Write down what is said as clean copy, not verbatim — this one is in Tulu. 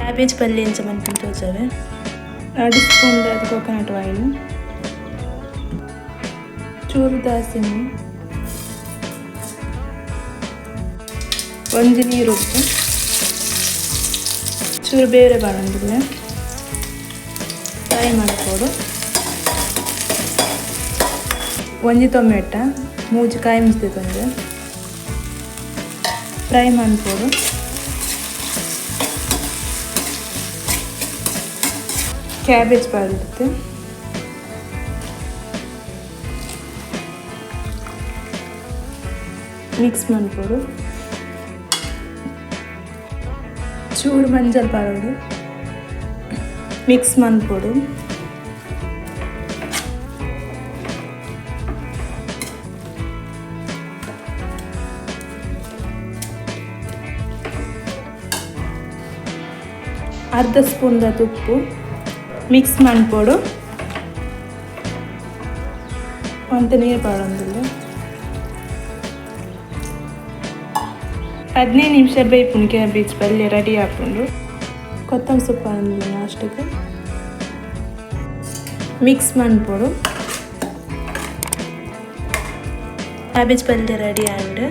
ಕ್ಯಾಬೇಜ್ ಪಲ್ಯ ಎಂಚ ಮನ್ಪುನ ತೋಜಾವೆ. 2 ಸ್ಪೂನ್ ದಾತ್ ಕೊಕೊನಟ್ ಆಯಿಲ್, ಚೂರು ದಾಸಿಮಿ, ಒಂಜಿ ನೀರುಳ್ಳಿ, ಚೂರು ಬೇರೆ ಬಾಡೊಂದುಲ್ಲೆ ಫ್ರೈ ಮನ್ಪೊಡು. ಒಂಜಿ ಟೊಮೆಟ ಮೂಜಿ ಕಾಯಿ ಮುಂಚಿ ದೆತೊಂದು ಫ್ರೈ ಮನ್ಪೊಡು. ಕ್ಯಾಬೇಜ್ ಪಾಡ್ದಿತ್ತೆ. ಮಿಕ್ಸ್ ಮನ್ಪೊಡು. ಚೂರು ಮಂಜಲ್ ಪಾಡೊಡು. ಮಿಕ್ಸ್ ಮನ್ಪೊಡು. ಅರ್ಧ ಸ್ಪೂನ್ ದ ಉಪ್ಪು. ಮಿಕ್ಸ್ ಮನ್ಪೊಡು. ಒಂತೆ ನೀರು ಪಾಡೊಂದುಲ್ಲೆ. 15 ನಿಮಿಷ ಬೇಯ್ಪುಂಡು. ಕ್ಯಾಬೇಜ್ ಪಲ್ಯ ರೆಡಿ ಆಪುಂಡು. ಕೊತ್ತಂಬರಿ ಸೊಪ್ಪು ಪಾಡೊಂದುಲ್ಲೆ ಲಾಸ್ಟಿಗೆ. ಮಿಕ್ಸ್ ಮನ್ಪೊಡು. ಕ್ಯಾಬೇಜ್ ಪಲ್ಯ ರೆಡಿ ಆಂಡ್.